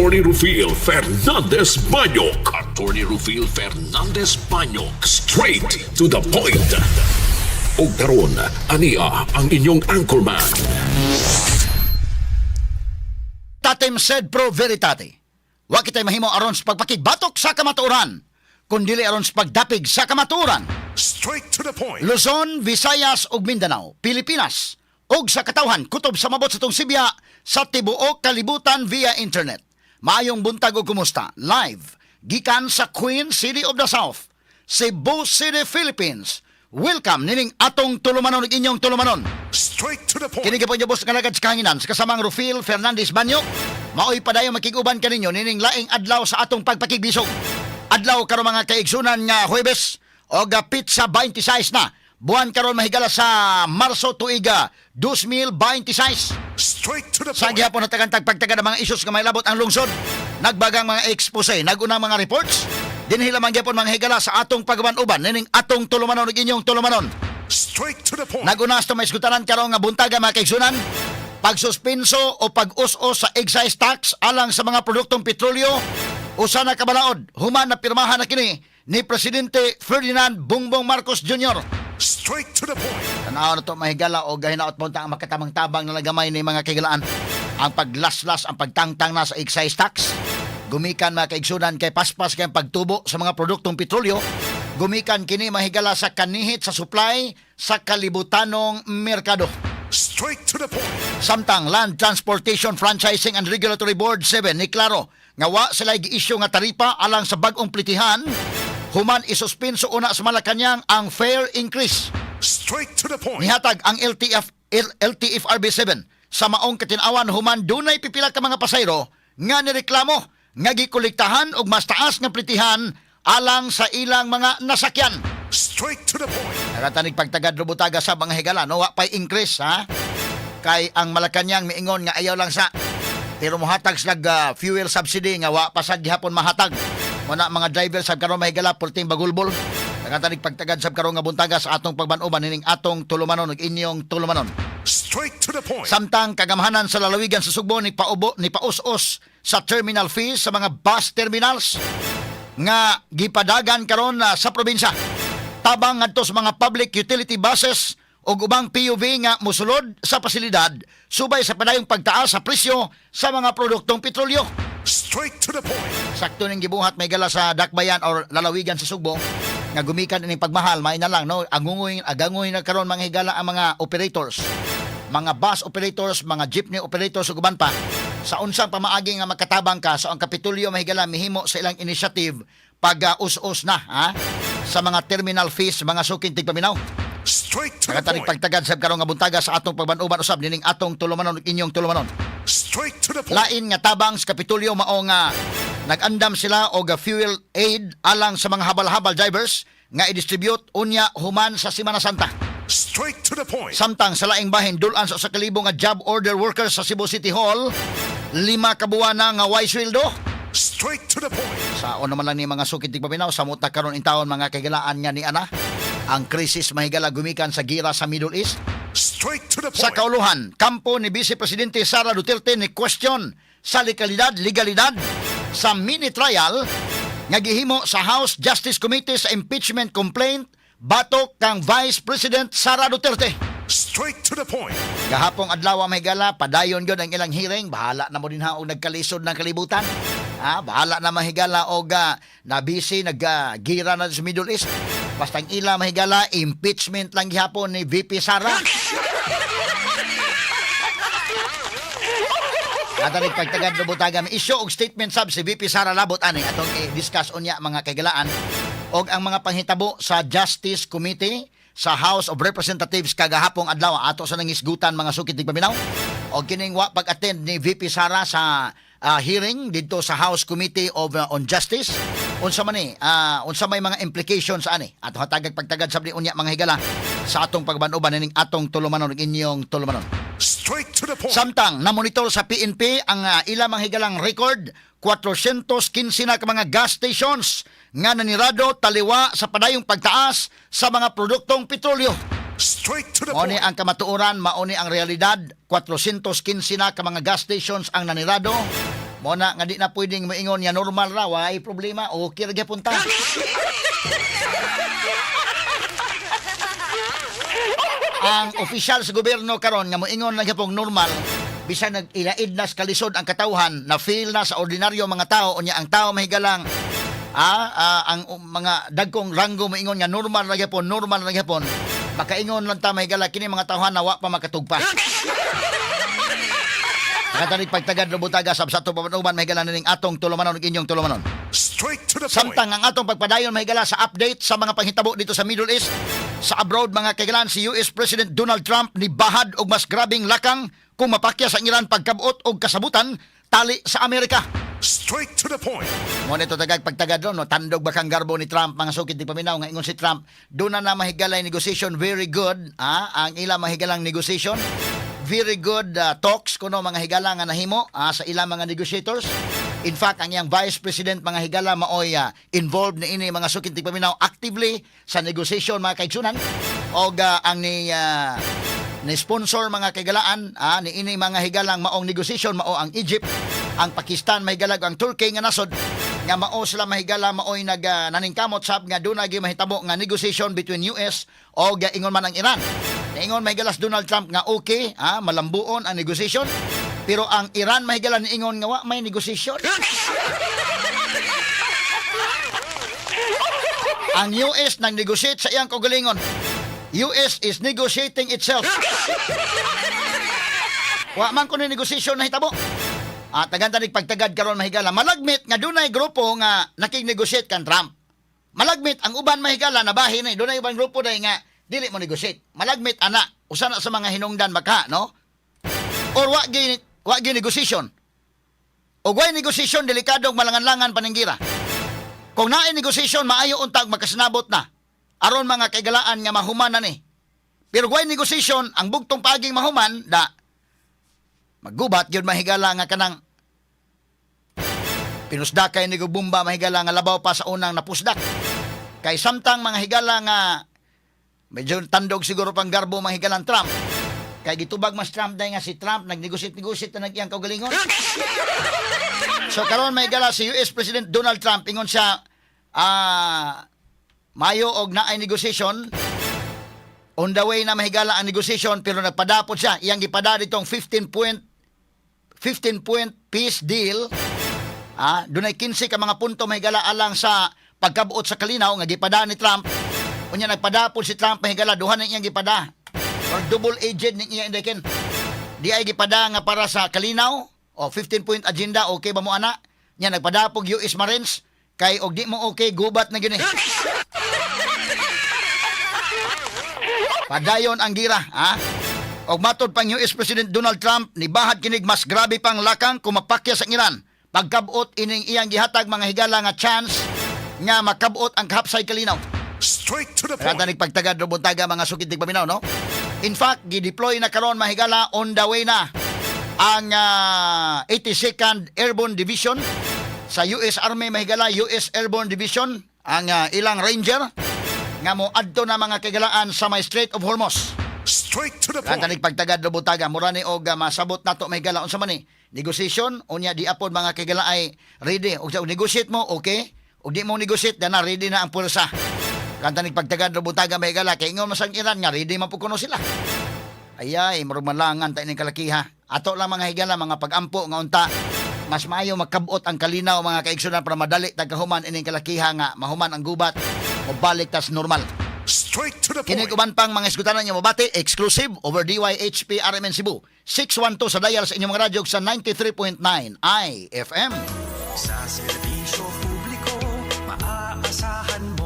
Attorney Rufil Fernandez Banyok. Attorney Rufil Fernandez Banyok. Straight to the point. Ug karon, ania ang inyong anchorman. Tatem sed pro veritate. Wa kitay mahimo aron sa pagpakigbatok sa kamatuoran, kundili aron sa pagdapig sa kamatuoran. Straight to the point. Luzon, Visayas ug Mindanao, Pilipinas ug sa katawhan kutob sa mabot sa atong sibya sa tibuok kalibutan via internet. Maayong buntag ug kumusta? Live gikan sa Queen City of the South, Cebu City, Philippines. Welcome nining atong tulumanon ug inyong tulumanon. Straight to the point. Kini gyapon boss nga alagad sa kahanginan sa kasamang Rufil Fernandez Banyo. Maoy padayon makig-uban kaninyo nining laing adlaw sa atong pagpakigbisog. Adlaw karon, mga kaigsunan, nga Huwebes og petsa 26 na. Buwan karon, mahigala, sa Marso, tuiga 2026. Straight to the Sa point. gihapon natagan pagtaga ng mga isyus nga may labot ang lungsod. Nagbagang mga expose, nagunang mga reports. Dinhi lamang gyapon, mga higala, sa atong pagban-uban nining atong tulumanon ug inyong tulumanon. Straight to the point. Naguna sa may isgutanan karon nga buntaga, mga kaigsunan, pagsuspenso o pag-us-us sa excise tax alang sa mga produktong petrolyo, usa na kabalaod human na pirmahan na kini ni Presidente Ferdinand Bongbong Marcos Jr. Straight to the point. Tanaw na to, mahigala, o gahinaot mo ang makatabang-tabang na lagamay ni mga kaigalaan. Ang paglaslas, ang pagtangtang na sa excise tax. Gumikan, mga kaigsunan, kay paspas kay ang pagtubo sa mga produktong petrolyo. Gumikan kini, mahigala, sa kanihit sa supply sa kalibutanong merkado. Straight to the point. Samtang Land Transportation Franchising and Regulatory Board 7 ni klaro nga wa sila gi-issue nga taripa alang sa bag-ong plitihan human isuspenso una sa Malacañang ang fare increase. Straight to the point. Nihatag ang LTFRB 7 sa maong katinawan human dunay pipila ka mga pasayro nga nireklamo nga gikolektahan og mas taas nga plitihan alang sa ilang mga nasakyan. Straight to the point. Naratanig pagtagad rubutaga sa mga higala, no, wa pay increase, ha. Kay ang Malacañang miingon nga ayaw lang sa, pero mohatag sila fuel subsidy nga wa pa sad gihapon mahatag. Muna mga driver sab karon, mahigala, pulting bagulbol. Nagatanig pagtagad sab karon nga buntaga sa atong pagban-uban nining atong tulumanon ug inyong tulumanon. Straight to the point. Samtang kagamhanan sa lalawigan sa Sugbo ni paubo ni paus-os sa terminal fees sa mga bus terminals nga gipadagan karon na sa probinsya. Tabang ngadto sa mga public utility buses ug ubang PUV nga mosulod sa pasilidad subay sa padayong pagtaas sa presyo sa mga produktong petrolyo. Straight to the point. Sakto ning gibuhat, may gala, sa Dakbayan or lalawigan sa Sugbo nga gumikan ining pagmahal, may na lang, no, agungoy agangoy na karon, mga higala, ang mga operators, mga bus operators, mga jeepney operators ug uban pa, sa unsang pamaagi nga makatabang ka. So ang Kapitolyo, mahigala, mihimo sa ilang initiative pag us-us na, ha, sa mga terminal fees, mga suking tigpaminaw. Straight to the Nakatanig point. pagtagad sa karong nga buntaga sa atong pagban-uban usab nining atong tulumanon ug inyong tulumanon. Straight to the point. Lain nga tabang sa Kapitolyo mao nga nag-andam sila og fuel aid alang sa mga habal-habal drivers nga i-distribute unya human sa Semana Santa. Straight to the point. Samtang sa laing bahin, dulan sa 1,000 nga job order workers sa Cebu City Hall, 5 ka buwan na nga way sweldo. Straight to the point. Sa ono man lang ni, mga sukit tigpaminaw, samot na karon intawon, mga kaigalaan, nga ni ana ang krisis, mahigala, gumikan sa gira sa Middle East. Straight to the Sa point. kauluhan, kampo ni Vice Presidente Sara Duterte ni question sa legalidad, legalidad sa mini trial nga gihimo sa House Justice Committee sa impeachment complaint batok kang Vice President Sara Duterte. Straight to the point. Gahapong adlaw, mahigala, padayon gyud ang ilang hearing. Bahala na mo din ha og nagkalisod ng kalibutan. Ha, bahala na, mahigala, og nabisi naggira na sa Middle East. Basta ang ila, mahigala, impeachment lang gihapon ni VP Sara. Natanig pagtagad lubutaga may issue og statement sab si VP Sara labot ani atong i-discuss unya, mga kaigalaan, og ang mga panghitabo sa Justice Committee sa House of Representatives kagahapong adlaw ato sa nangisgutan, mga sukit tigpaminaw, og kining wa pag-attend ni VP Sara sa hearing didto sa House Committee of on Justice, unsa man ni unsa may mga implications ani ato hatagag pagtagad sab ni unya, mga higala, sa atong pagban-uban nining atong tulumanon ug inyong tulumanon. Straight to the point. Samtang namonitor sa PNP ang ilang mga higalang record, 415 na ka mga gas stations nga nanirado taliwa sa padayong pagtaas sa mga produktong petrolyo. Straight to the Mauni point. ang kamatuoran, mauni ang realidad, 415 na ka mga gas stations ang nanirado. Mo na nga di na pwedeng moingon nga normal ra, way problema, okay ra gyapon ta. Ang opisyal sa gobyerno karon nga moingon lang gyapong normal bisan nag-ilaid na sa kalisod ang katawhan, na feel na sa ordinaryo mga tao, unya ang tao mahigalang ang mga dagkong ranggo moingon nga normal ra gyapon, normal ra gyapon, makaingon lang ta, mahigala, kini mga tawhan na wa pa makatugpa. Nakatanig pagtagad rubutaga sab sa ato papanuban, mahigala, ning atong tulumanon ug inyong tulumanon. Straight to the point. Samtang ang atong pagpadayon, mahigala, sa update sa mga panghitabo dito sa Middle East, sa abroad, mga kaigalan, si US President Donald Trump ni bahad og mas grabing lakang kung mapakya sa Iran pagkabot og kasabutan tali sa Amerika. Straight to the point. Mo nito tagag pagtagad ron, no, tandog ba kang garbo ni Trump, mga sukit di paminaw, nga ingon si Trump, doon na na mahigalay negotiation, very good, ang ila mahigalang negotiation, very good talks kuno, mga higala, nga nahimo sa ilang mga negotiators. In fact, ang iyang vice president, mga higala, maoy involved ni ini, mga sukit di paminaw, actively sa negotiation, mga kaigsunan, og ang ni sponsor, mga kaigalaan, ni ini, mga higalang, maong negotiation mao ang Egypt, ang Pakistan, mahigalag, ang Turkey nga nasod nga mao sila, mahigala, maoy nag naningkamot sab nga dunay gyud mahitabo nga negotiation between US o ingon man ang Iran. Niingon, mahigalas, Donald Trump nga okay, malambuon ang negotiation, pero ang Iran, mahigala, niingon nga wa may negotiation. Ang US nang negotiate sa iyang kaugalingon. US is negotiating itself. Wa man ko ni negotiation na hitabo. At tagan tanig pagtagad karon, mahigala, malagmit nga dunay grupo nga nakig-negotiate kan Trump. Malagmit ang uban, mahigala, nabahin na dunay uban grupo day nga dili mo negotiate. Malagmit ana usa na sa mga hinungdan maka, no? Or wa gi negotiation. Og way negotiation, delikado og malangan-langan paninggira. Kung naay negotiation, maayo untag makasinabot na. Aron, mga kaigalaan, nga mahuman na ni. Pero way negotiation, ang bugtong paging mahuman, da magubat yun, mahigala, nga kanang pinusdakay ni gubumba, mahigala, nga labaw pa sa unang napusdak. Kay samtang, mga higala, nga medyo tandog siguro pang garbo, mga higalang, Trump. Kay gitubag mas Trump dahil nga si Trump nagnegosyate-negosyate na nag-iyang kaugalingon. So karon, mahigala, si US President Donald Trump ingon siya mayo og naay negotiation, on the way na, mahigala, ang negotiation, pero nagpadapot siya, iyang gipada ditong 15 point peace deal. Dunay 15 ka mga punto, mahigala, alang sa pagkabuot sa kalinaw nga gipada ni Trump. Unya nagpadapot si Trump, mahigala, duha na iyang gipada or double agent ni iya indiken di ay gipada nga para sa kalinaw o 15 point agenda, okay ba mo ana? Nya nagpadapog US Marines kay og di mo okay, gubat na gini. Padayon ang gira, ha? Og matod pang US President Donald Trump, nibahad kinig mas grabe pang lakang kung mapakya sa Iran pagkabot ining iyang gihatag, mga higala, nga chance nga makabot ang kahapsay kalinaw. Straight to the point. Kata pagtagad buntaga, mga sukit paminaw, no? In fact, gideploy na karon, mahigala, on the way na ang 82nd Airborne Division sa US Army, mahigala, US Airborne Division, ang ilang Ranger nga mo adto na, mga kaigalaan, sa may Strait of Hormuz. Straight to the point. Katanig pagtagad buntaga, mura ni og masabot nato, mahigala, unsa man ni negotiation, unya di apod, mga kaigala, ay ready og sa negotiate mo, okay, ug di mo negotiate, dana ready na ang pulsa. Kantanig pagtagad buntaga, mahigala, kay ingon masang Iran nga ready man pud kuno sila. Ayay, murag malangan tayo ng kalakiha. Ato lang, mga higala, mga pagampo nga unta mas maayo makabot ang kalinaw, mga kaigsunan, para madali tagkahuman ining kalakiha nga mahuman ang gubat, mobalik tas normal. Straight to the Kini point. uban pang mga isgutanan niyo mabati exclusive over DYHP RMN Cebu. 612 sa dial sa inyong mga radyo sa 93.9 IFM. Sa serbisyo publiko, maaasahan.